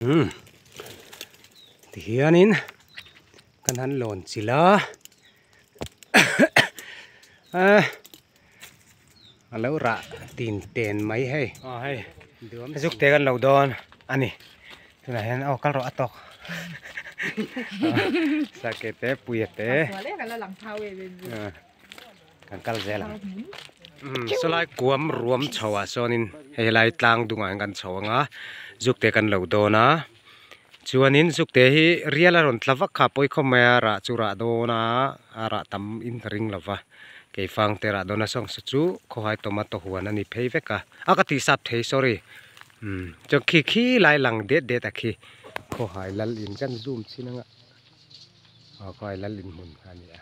Umm tihianin kan han lawn chilh a a lo rah tin ten mai hei aw hei zuk te kan lo dawn a ni tunah hian aw kal rawh a tawk sake te puia te kan kal zel ang umm sawlai kuam ruam chho ah sawnin hei helai tlang dungah hian kan chho ang a zuk te kan lo dawn a chuanin zuk te hi rial a rawn tla vak kha pawi khawp mai a rah chu rah dawn a a rah tam in ka ring lo va keifang te rah dawn a sawng se chu khawhai tomato huan a ni phei vek a a ka tih sap thei sorry umm chuan khi khi lai lang det det a khi khawhai lal in kan zoom chin anga aw khawhai lal in hmun kha a ni a.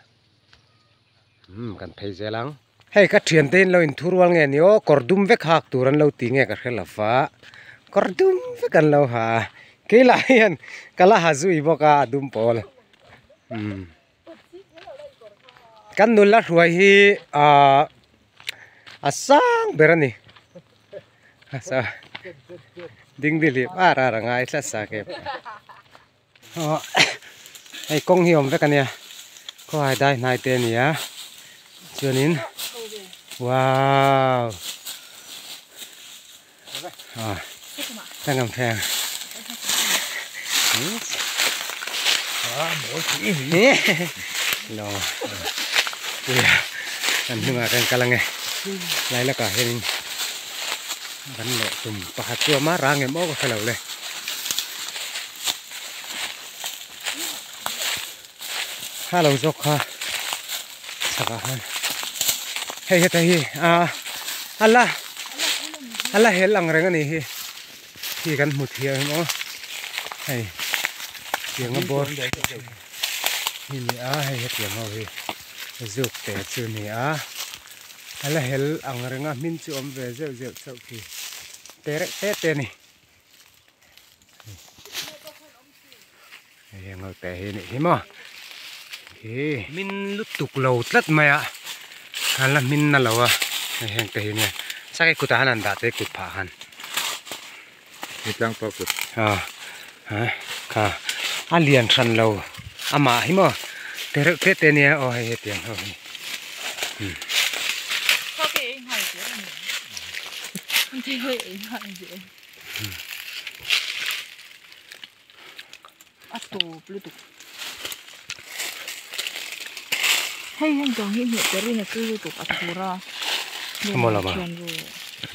Umm kan phei zel ang. Hei ka thiante in lo inthu rual nge ni aw kawr dum vek hak tur an lo ti nge ka hre lo va kawr dum vek an lo ha a keilai hian ka la ha zui bawk a a dum pawl umm kan nula hruai hi ahh a sang ber a ni dingdi hlip ar ar a ngai tlat sa ke Aw hei kawng hi awm vek ania khawhai dai hnai te ania chuanin wow ah kan awm thei ang lo kan hnungah kan kal ange lai lakah hianin kan lawh tum pakhat chu a awm a rang em aw ka hre lo le. Kha lo zawk kha chhakah khan hei heta hi a a la a la hel ang reng a nih hi khi kan hmu thiam em aw hei tianga bawr hi ni a hei hetiang ho hi zuk te chu a ni a a la hel ang reng a hmin chu awm ve zeuh zeuh chauh khi te reuh te te a ni. Hei ang te hi nih hi maw hi min lutuk lo tlat mai a an la hmin na lo a hei heng te hi nia sake kutah han an dah te kut phah han tlang pa kut a ha kha a lian hran lo amah hi maw te reuh te te nia aw hei hetiang ho hi. A tawp lutuk hei heng tawng hi hmuh tel in a chu lutuk a thur a Emaw lama han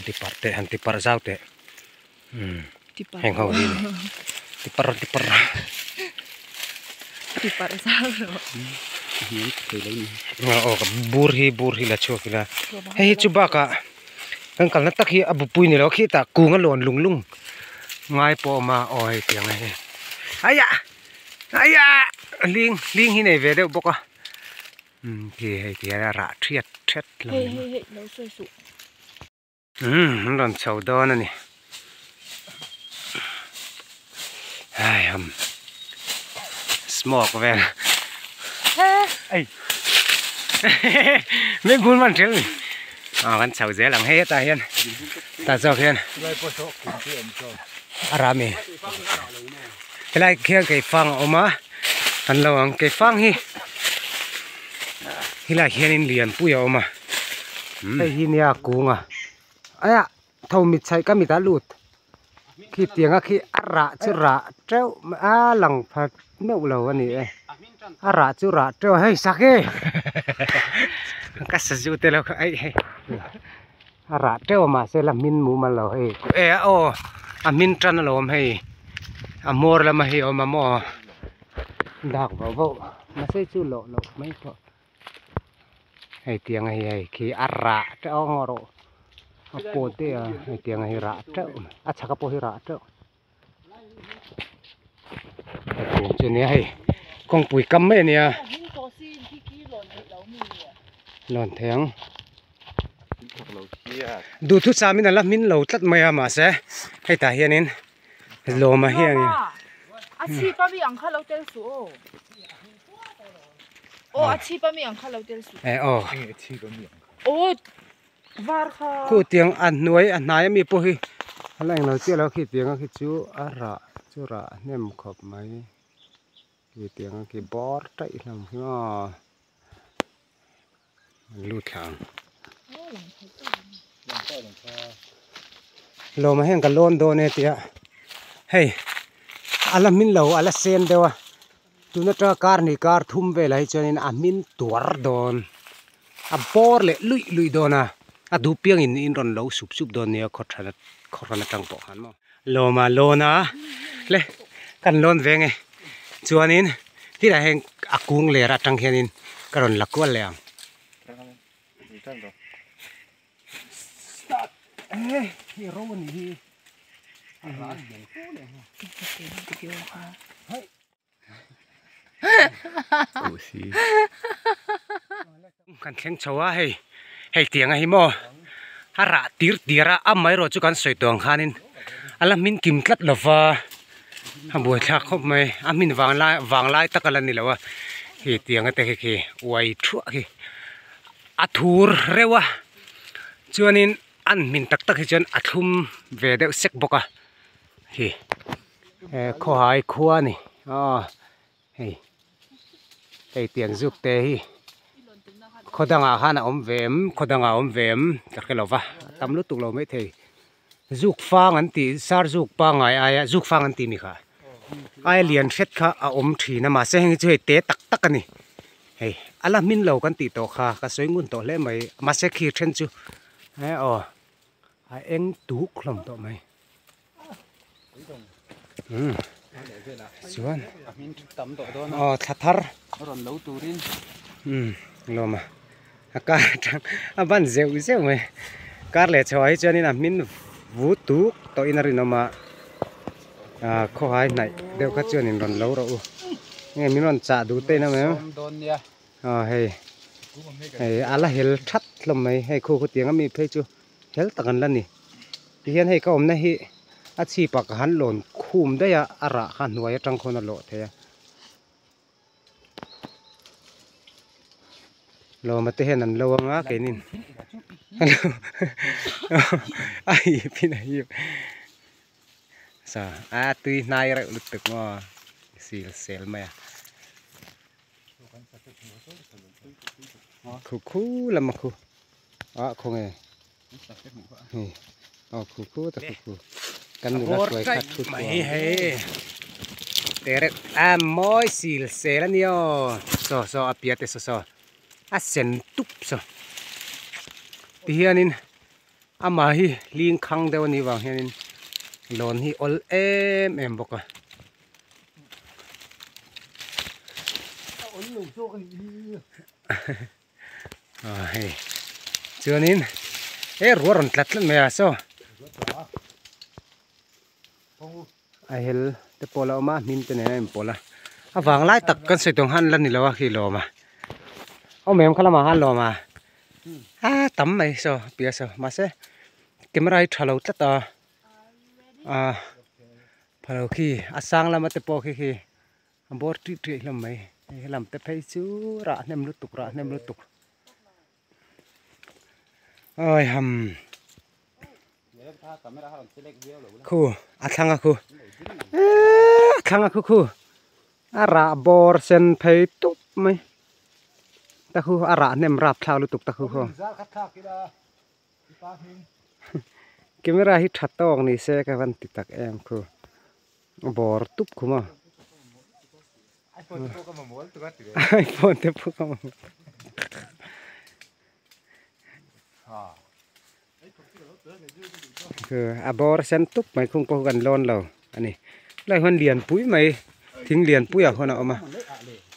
ti parh teh han ti parh zau teh umm heng ho hi ti parh ti parh ti parh zau rawh aw bur hi bur hi la chhuak ila hei hi chu bakah. Kan kalna tak hi a bupui ni lo a khitah kung a lawn lung lung ngai pawh a awm a aw hei tiang hei aiah aiah hling hling hi nei ve deuh bawk a umm khi hei ti hian a rah thiat thiat lo hei hei hei lo sawi suh umm an rawn chho dawn a ni hai ham smoke vel ei min bul man ṭhel ni. Aw kan chho zel ang hei hetah hian tah zawk hian a ram e helai khian keifang a awm a kan lo ang keifang hi helai hianin lianpui a awm a hei hi nia kung a aia tho mit chhaih ka mit a lut khi tiang a khi a rah chu rah teuh a lang pha meuh lo a ni e a rah chu rah teuh a hei sak e ka sazu te lo kha aih hei a rah teuh a mahse la hmin mumal lo hei e aw a hmin tan alawm hei a hmawr lama hi a awm a maw dak vauh vauh mahse chu lawh loh mai pawh. Hei tiang a hi hei khi a rah teuh a ngaw rawh a paw te a hei tiang a hi rah teuh a chhak a pawh hi rah teuh kung chu nia hei kawngpui kam mai a nia lawn thei ang duhthusam in a la hmin lo tlat mai a mahse hei tah hianin lawm a hianin a chhip a mi ang kha lo tel suh aw. Aw a chhip a mi ang kha lo tel suh. Eh aw. Enge a chhip a mi ang kha? Aw var kha. Khu tiang a hnuai a hnai a mi pawh hi A la englo chiah lo khi tiang a khi chu a rah chu rah hnem khawp mai khi tiang a khi bawr taih hlawm khi maw an lut thla ang. Lawma hian ka lawn dawn e tia hei a la hmin lo a la sen deuh a tun atanga kar hnih kar thum velah hi chuanin a hmin tuar dawn a bawr leh luih luih dawn a a duh piangin in rawn lo sup sup dawn nia khaw tha khaw hran atang pawh khan maw. Lawma lawn a le kan lawn ve nge chuanin tilai hian a kung ler atang hianin ka rawn la kual leh ang. Start e hi ro a nih hi a ral lian fu leh nghal. Kan thleng chho a hei hei tiang a hi maw a rah tir tir a amaherawh chu kan sawi tawh ang khanin a la hmin kim tlat lo va a buaithlak khawp mai a hmin vang lai vang lai tak a la ni lo a hei tiang te khi khi uai thuah khi a thur reuh a chuanin an hmin tak tak hi chuan a thlum ve deuh sek bawk a khi. He khawhai khua a ni aw hei hei tiang zuk te hi khaw dangah khan a awm ve em khaw dangah a awm ve em ka hre lo va a tam lutuk lo maithei zuk fang an tih sar zuk pangngai aia zuk fang an tih mi kha aia lian hret kha a awm thin a mahse heng hi chu hei te tak tak a ni hei a la hmin lo kan tih tawh kha ka sawi ngun tawh hle mai mahse khi then chu e aw a eng tuk hlawm tawh mai. Chuan aw thla thar lawm a a kar atang a ban zeuh zeuh mai kar leh chho ah hi chuanin a hmin vu tuk tawhin a rinawm a ah khawhai hnaih deuh kha chuanin rawn lo rawh u nge min rawn chah duh te in awm em aw hei hei a la hel that hlawm mai hei khu khutiang ami phei chu. Hel tak an la ni. Tihian hei ka awmna hi a chhipah ka han lawn khum daih a, a rah kha hnuai atang khawn a lawh thei a. Lawma te hian an lo anga keinin a hip in a hip sa a tui hnai reuh lutuk maw sil sel mai a. Khu khu lam a khu ah khawnge hei aw khu khu ta khu khu kan nula hruai khat thu mai hei tereuh a mawi sil sel a nia aw saw saw a piah te saw saw a sen tup saw tihianin amah hi hling khang deuh a nih vang hianin lawn hi awl em em bawk a. A hei chuanin he ruah rawn tlat tlat mai a saw a hel te pawh a la awm a hnim te nen a inpawlh a a vang lai tak kan sawi tawng khan la ni lo a khi lawm a awm em kha lamah khan lawm a a tam mai saw piah saw mahse camera hi tha lo tlat a a phalo khi a sang lama te pawh khi khi a bawr tih tih hlawm mai hei helam te phei chu rah hnem lutuk rah hnem lutuk awi ham khu a thlang a khu eee a thlang a khu khu a rah bawr sen phei tup mai ta khu a rah hnem rap thlak lutuk ta khu khaw. Camera hi tha tawk ni se ka van ti tak em khu bawr tup khum a iphone te pawh ka mamawh a bawr sen tup mai khung pawh kan lawn lo ani helai hian lian pui mai thing lian pui ah khuan a awm a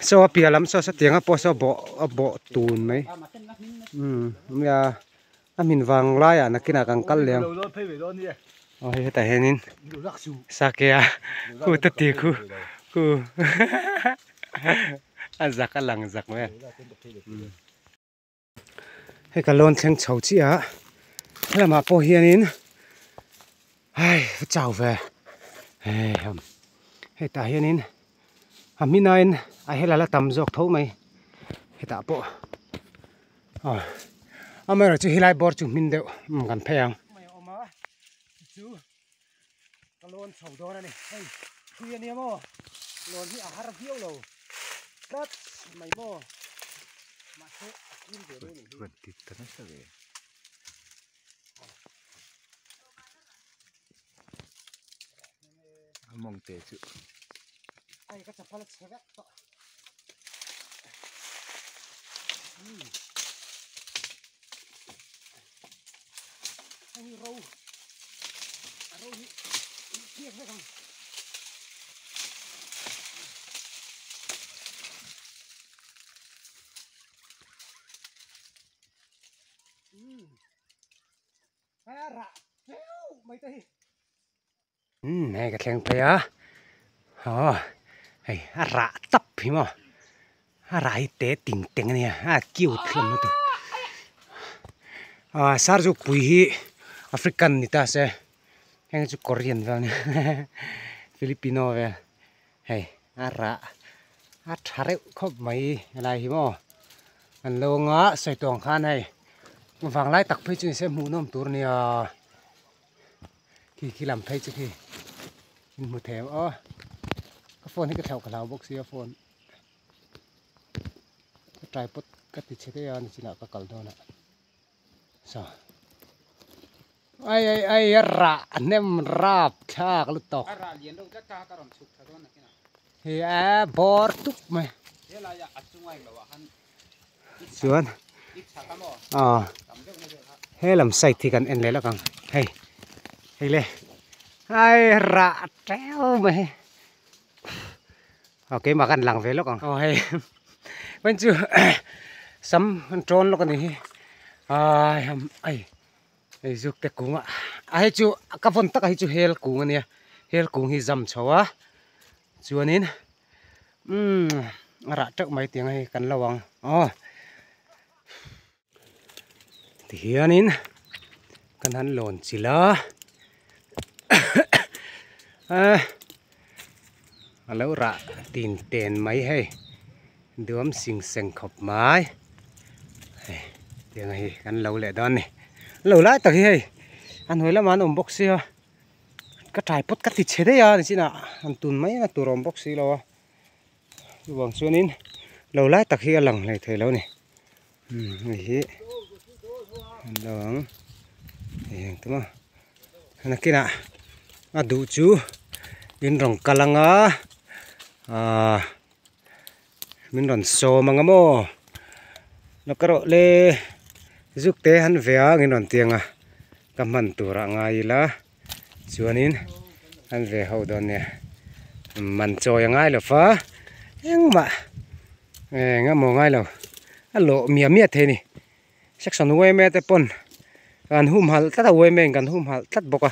saw a piah lam saw sawtiang a pawh saw bawh a bawh tun mai nia a hmin vang laiah nakinah kan kal leh ang aw hei hetah hianin sakea khu te ti khu khu a zak a lang zak mai a. Hei ka lawn thleng chho chiah a helamah pawh hianin hai ka chau ve hei hetah hianin a hminain a hel a la tam zawk tho mai hetah pawh aw amaherawhchu helai bawr chu hmin deuh kan phei ang. Ka lawn chho dawn a ni. Hei thui a nia maw? Lawn hi a har viau lo tlat mai maw? Mahse a kim ve dawn ang hi. Rawn ti ta nasa ve. A mawng te chu. Ai ka chapal a chhe vek tawh. Hei hi ro a ro hi piak vek ang. A rah teuh mai te hi. Umm hei ka thleng phei a aw hei a rah tap hi maw a rah hi te ting teng a nia a cute hlawm lutuk ah sarzuk pui hi African ni ta se heng chu Korean vel a nia Filipino vel hei a rah a tha reuh khawp mai helai hi maw an lo anga sawi tawng khan hei vanglai tak phei chu ni se hmuhnawm tur a nia. Khi khi lam phei chu khi in hmu thei ang aw ka phone hi ka thlauh ka hlau bawk sia phone ka tripod ka ti chhe daih a nichinah ka kal dawn a saw ai ai ai a rah a hnem rap thlak lutuk a rah lian deuh tlat kha ka rawn chhuk tha dawn nakinah hi a bawr tuk mai helai ah a chunga englo ah khan chuan aw he lam side hi kan en leh lawk ang hei hei le ai rah teuh mai hi aw keimah khan lang ve lawk ang aw hei vawiin chu sam an tawn lawk a ni hi ai ham ai hei zuk te kung a a hei chu ka vawn tak a hi chu hel kung a nia hel kung hi zam chho a chuanin. Umm a rah teuh mai tiang hei kan lo ang aw tihianin kan han lawn chilh a a lo rah tin ten mai hei duam sing seng khawp mai hei tiang hi kan lo leh dawn a ni lo lai tak hi hei a hnuai lamah an awm bawk sia. Ka tripod ka ti chhe daih a nichinah han tun mai na tur a awm bawk si lo a chuvang chuanin lo lai tak hi a lang hlei thei lo a ni umm hei hi an lo ang hei heng te maw nakinah a duh chu in rawn kal anga ahh min rawn sawm anga maw la ka rawh le zuk te han ve ang in rawn ti ang a. Ka hman turah ngai ila chuanin an ve ho dawn nia man chawi a ngai lo fa engmah eng emaw ngai lo a lawh miah miah thei a ni section yma te pawn kan humhalh tlat a yma in kan humhalh tlat bawk a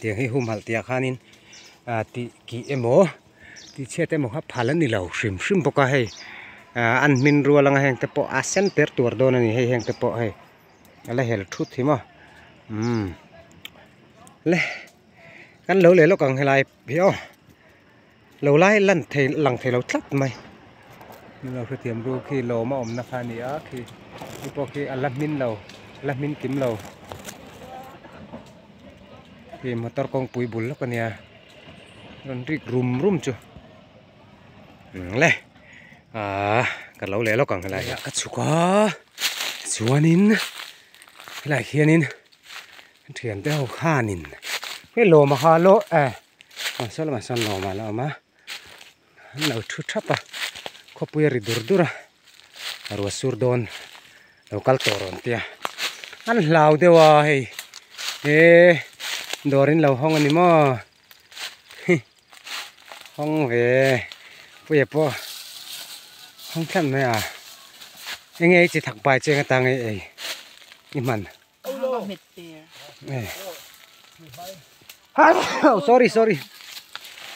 tiang hi humhalh tih ah khanin ah tih kih emaw tih chhiat emaw kha phal a ni lo hrim hrim bawk a hei ah an hmin rual anga heng te pawh a sen per tuar dawn a ni hei heng te pawh hei. A la hel thut hi maw umm le kan lo leh lawk ang helai hi aw lo lai lan thei lang thei lo tlat mai lo hrethiam ru khi lawm a awmna kha a ni a khi khi pawh khi a la hmin lo a la hmin kim lo khi motor kawngpui bul lawk a nia rawn rik rum rum chu. Le aaa ka lo leh lawk ang helai ah ka chhuk a chuanin helai hianin thian te ho khanin hei lawm a ha lawh e ah saw lamah sawn lawm a la awm a an lo thu thap a khawpui a ri dur dur a ruah sur dawn lo kal tawh rawn tia an hlau deuh a hei he dawr in lo hawng a ni maw. Hawng ve puia pawh hawng tlat mai a enge i chi thak pai cheng atang ei ei i hman oh sorry sorry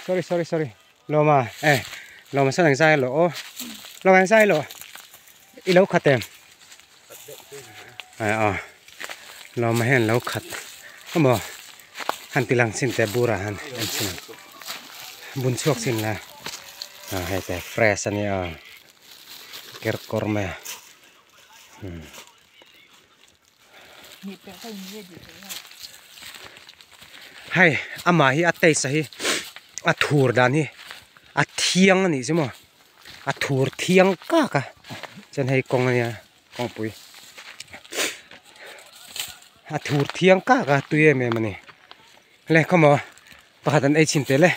sorry sorry sorry lawma e lawma sawn ang zai lo aw lawma ang zai lo i lo khat em aw lawma hian lo khat emaw han ti lang chin teh bur ah han en chin bun chhuak chin la ah hei te fresh a nia ker kawr mai a umm. Hei amah hi a taste a hi a thur dan hi a thiang a nih chu maw a thur thiang kak a chuan hei kawng a nia kawngpui a thur thiang kak a tui em em a ni le khawmaw pakhat an ei chhin tel e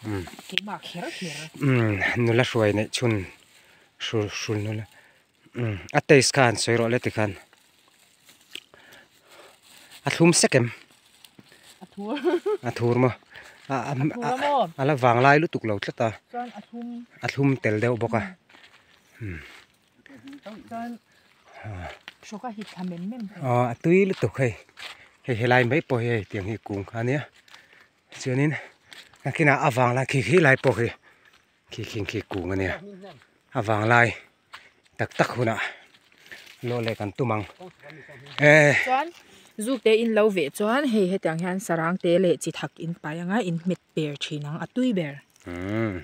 umm nula hruai neih chhun hrul nula umm a taste kha han sawi rawh le tikhan a thlum sek em a thur maw a la vang lai lutuk lo tlat a a thlum tel deuh bawk a aw a tui lutuk hei hei helai mai pawh hi hei tiang hi kung kha ania chuanin nakinah a vang lai khi khi lai pawh khi khi khi khi kung ania a vang lai tak tak hunah lawh leh kan tum ang eh. Chuan zuk te in lo veh chuan hei hetiang hian sarang te leh chi thak in pai anga in hmet per thin ang a tui ber. Umm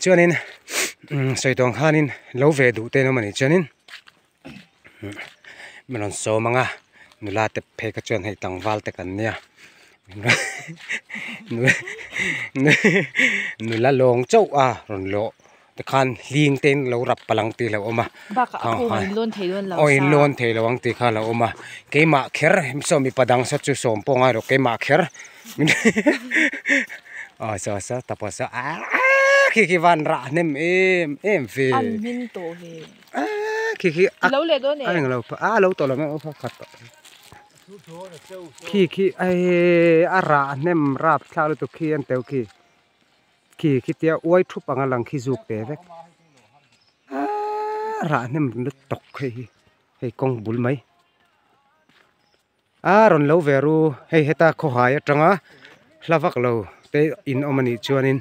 chuanin umm sawi tawng khanin lo ve duh te an awm a nih chuanin min rawn sawm ang a nula te phei kha chuan hei tlangval te kan nia nula lawng chauh a rawn lawh tikhan hling te in lo rap palh ang tih a hlauhawm a bakah a kawng in lawn thei dawn lo aw in lawn thei lo ang tih kha a hlauhawm a keimah kher saw mipa dang saw chu sawm pawh ngai lo keimah kher aw saw saw tapawh saw aaa khi khi van rah hnem em em ve an hmin tawh ve. Khi khi a lo leh dawn e a lo a lo tawh lo mai ang khat tawh khi khi ai a rah hnem rap thlak lutuk khi an teu khi khi khi tia uai thup anga lang khi zuk ve vek a rah hnem lutuk hei hi hei kawng bul mai a rawn lo ve ru hei heta khawhai atanga hla vak lo te in awm anih chuanin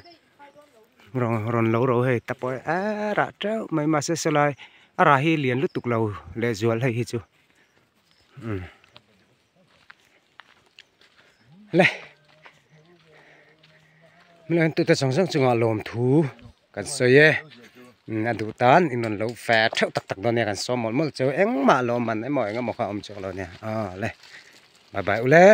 rawn rawn lo ro hei ta pawh a rah teuh mai mahse sawlai a rah hi lian lutuk lo lehzual hei hi chu umm le hmel tute zawng zawng chungah lawmthu kan sawi e a duh tan in rawn lo fe theuh tak tak dawn nia kan sawm mawlh mawlh chu engmah lawm man emaw engemaw kha a awm chuang lo nia aw le bye bye ule.